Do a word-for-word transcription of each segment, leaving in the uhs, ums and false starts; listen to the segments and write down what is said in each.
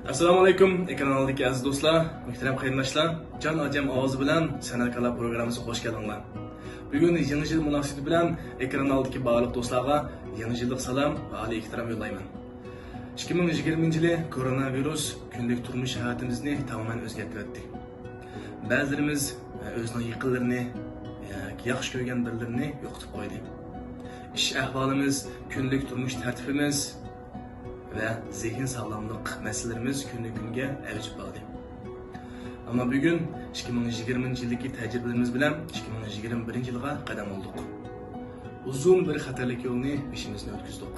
ئەسسالامۇئەلەيكۇم، ئېكران ئالدىدىكى ئەزىز دوستلار، مۇھتەرەم قېرىنداشلار، جان ئاجام ئاۋازى بىلەن سەنئەتكارلار پروگراممىسىغا خوش كەلدىڭلار. بۈگۈن يېڭى يىل مۇناسىۋىتى بىلەن ئېكران ئالدىدىكى بارلىق دوستلارغا يېڭى يىللىق سالام ۋە ئالىي ئېھتىرام يوللايمەن. ئىككى مىڭ يىگىرمىنچى يىلى كورونا ۋىرۇس كۈندىلىك تۇرمۇش ھاياتىمىزنى تامامەن ئۆزگەرتىۋەتتى. بەزىلىرىمىز ئۆزىنىڭ يېقىنلىرىنى، ياخشى كۆرگەن بىرلىرىنى يوقىتىپ قويدى. ئىش ئەھۋالىمىز، كۈندىلىك تۇرمۇش تەرتىپىمىز ۋە زېھىن ساغلاملىق مەسىلىلىرىمىز كۈندىن-كۈنگە ئەۋج ئالدى. ئەمما بۈگۈن ئىككى مىڭ يىگىرمىنچى يىلدىكى تەجرىبىلىرىمىز بىلەن ئىككى مىڭ يىگىرمە بىرىنچى يىلغا قەدەم ئۇردۇق. ئۇزۇن بىر خەتەرلىك يولنى بېشىمىزدىن ئۆتكۈزدۇق.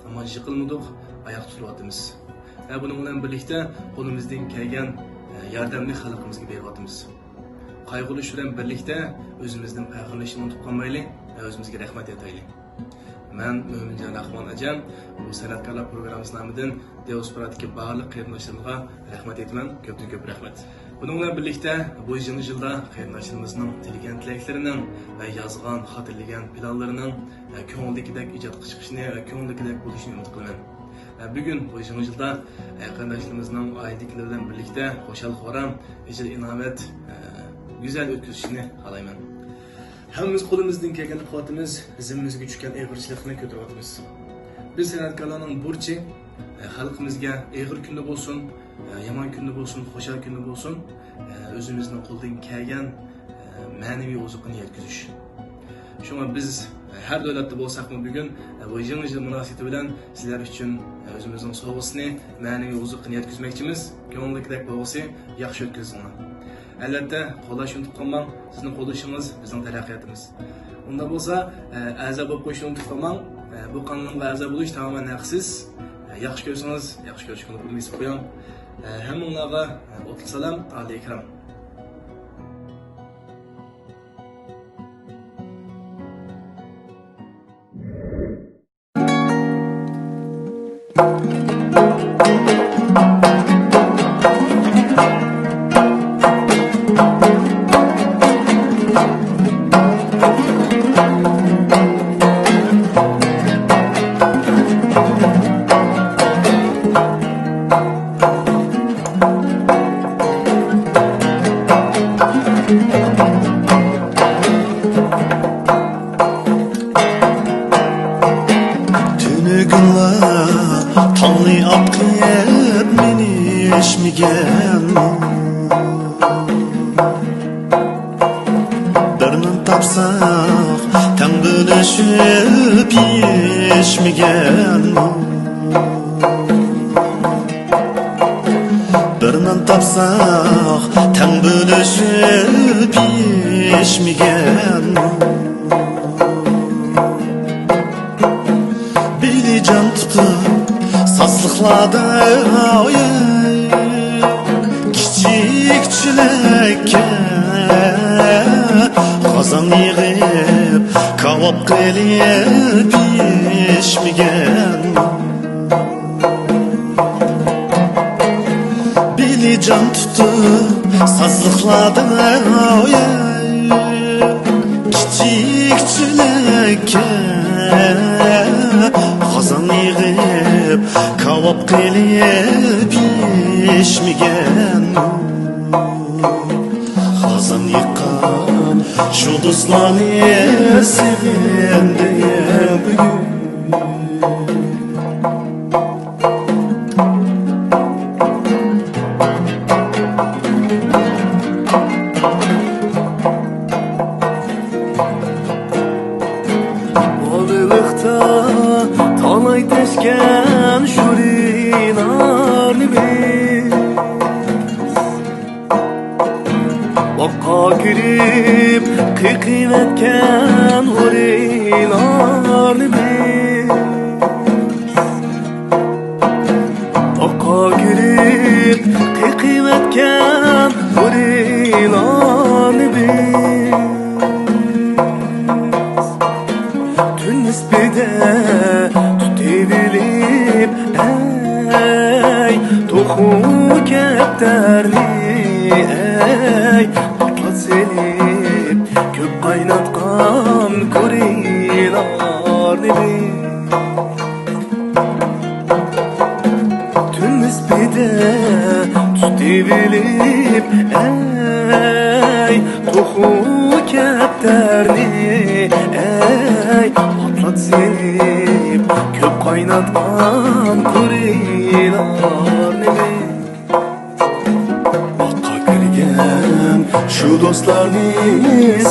ئەمما يىقىلمىدۇق، ئاياقتا تۇرۇۋاتىمىز. ۋە بۇنىڭ بىلەن بىرلىكتە قولىمىزدىن كەلگەن، ئە، ياردەمنى خەلقىمىزگە بېرىۋاتىمىز. قايغۇرۇش بىلەن بىرلىكتە ئۆزىمىزدىن پەخىرلىنىشنى ئۇنتۇپ قالمايلى ۋە ئۆزىمىزگە رەھمەت ئېيتايلى. مەن مۆمىنجان راخمان ئاجام، بۇ سەنئەتكارلار پروگراممىسى نامىدىن دىياسپورادىكى بارلىق قېرىنداشلىرىمغا رەھمەت ئېيتىمەن. كۆپتىن كۆپ رەھمەت. بۇنىڭ بىلەن بىرلىكتە، بۇ يېڭى يىلدا قېرىنداشلىرىمىزنىڭ تىلىگەن تىلەكلىرىنىڭ ۋە يازغان، خاتىرىلىگەن پىلانلىرىنىڭ، ۋە كۆڭلىدىكىدەك ئىجادقا چىقىشىنى ۋە كۆڭلىدىكىدەك بولۇشىنى ئۈمىد قىلىمەن. ۋە بۈگۈن بۇ يېڭى يىلدا، ۋە قېرىنداشلىرىمىزنىڭ ئائىلىدىكىلەر بىلەن بىرلىكتە خۇشال-خۇرام، ئىجىل-ئىناۋەت، ۋە گۈزەل ئۆتكۈزۈشىنى خالايمەن. ھەممىمىز قولىمىزدىن كەلگەننى قىلىۋاتىمىز، زىممىمىزگە چۈشكەن ئېغىرچىلىقنى كۆتۈرۈۋاتىمىز. بىز سەنئەتكارلارنىڭ بۇرچى، ئە، خەلقىمىزگە ئېغىر كۈندە بولسۇن، ئە، يامان كۈندە بولسۇن، خۇشال كۈندە بولسۇن، ئە، ئۆزىمىزنىڭ قولىدىن كەلگەن، ئە، مەنىۋى ئوزۇقىنى يەتكۈزۈش. شۇڭا بىز، ئە، ھەر دۆلەتتە بولساقمۇ بۈگۈن، ئە، بۇ يېڭى يىل مۇناسىۋىتى بىلەن سىلەر ئۈچۈن، ئە، ئۆزىمىزنىڭ سوۋغىسىنى، مەنىۋى ئوزۇقىنى يەتكۈزمەكچىمىز. كۆڭلىدىكىدەك بولغۇسى ياخشى ئۆتكۈزۈڭلار. ئەلۋەتتە، قوللاشنى ئۇنتۇپ قالماڭ، سىزنىڭ قوللىشىڭىز بىزنىڭ تەرەققىياتىمىز. ئۇنداق بولسا، ئە، ئەزا بولۇپ قويۇشنى ئۇنتۇپ قالماڭ. ئە، بۇ قانىلىمغا ئەزا بولۇش تامامەن ھەقسىز. ئە، ياخشى كۆرسىڭىز، ياخشى كۆرۈش قىلىپ بېسىپ قويۇڭ. ئە، ھەممىڭلارغا، ئە، ئوتلۇق سالام، ئالىي ئىكرام. تۈنۈگۈنلا تاڭنى ئاتقىپ مېنى ئىچمىگەن. بىر نان تاپساق تەڭ بۆلۈشۈپ يېيىشمىگەن. بىر نان تاپساق تەڭ بۆلۈشۈپ يېيىشمىگەن. بېلى جان تۇتۇپ سازلىقلاردا، كىچىك چۆلەككە قازان يىغىپ، كاۋاپ قىلىپ يېيىشمىگەن. بېلى جان تۇتۇپ سازلىقلاردا، كىچىك چۆلەككە قازان يىغىپ، كاۋاپ قىلىپ يېيىشمىگەن. قازان يىغقان شۇ دوستلارنى سېغىندىم بۈگۈن. بالىلىقتا تالاي تەشكەن شۇرىنارنى بىز، باغقا كىرىپ قېقىۋەتكەن ھورىلارنى بىز، باغقا كىرىپ قېقىۋەتكەن ھورىلارنى بىز. تۈن نىسپىدە تۇتۇۋېلىپ، ئەي، توخۇ كەپتەرنى، ئەي، ئوتقا سېلىپ، كۆپ قايناتقان كورىلارنى بىز. تۈن نىسپى تۇتۇۋېلىپ، ئەي، توخۇ كەپتەرنى، ئەي، ئوتلاپ سېلىپ، كۆپ قايناتقان قۇرىلارنى. ئوتقا كىرگەن شۇ دوستلارنى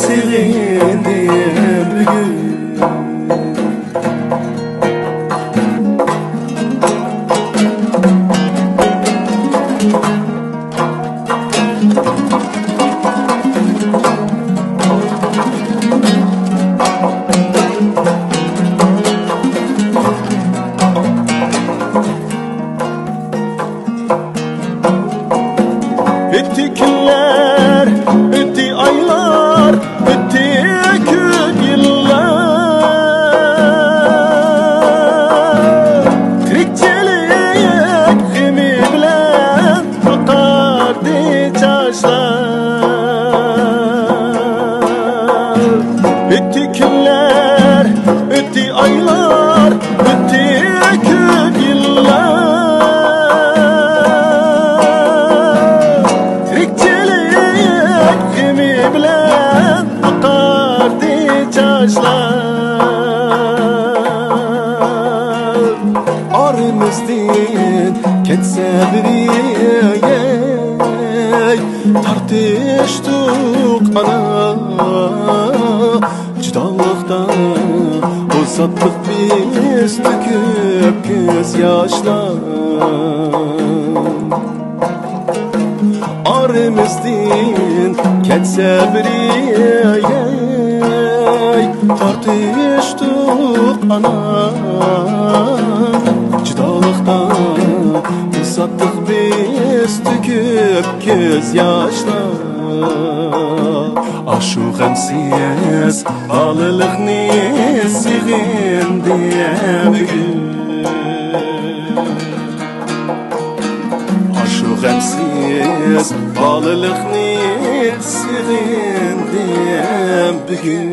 سېغىندىم بۈگۈن. ئۆتتى كۈنلەر، ئۆتتى ئايلار، ئۆتتى كۆپ يىللار. تىرىكچىلىك غېمى بىلەن ئاقاردى چاچلار. ئۆتتى كۈنلەر، ئۆتتى ئايلار، ئۆتتى كۆپ يىللار. تىرىكچىلىك غېمى بىلەن ئاقاردى چاچلار. ئارىمىزدىن كەتسە بىرى، تارتىشتۇق ئانا. جۇدالىقتا بوساتتۇق بىز تۆكۈپ كۆز ياشلار. ئارىمىزدىن كەتسە بىرى، تارتىشتۇق ئانا. جۇدالىقتا بوساتتۇق بىز تۆكۈپ كۆز ياشلار. ئاشۇ غەمسىز بالىلىقنى سېغىندىم بۈگۈن. ئاشۇ غەمسىز بالىلىقنى سېغىندىم بۈگۈن.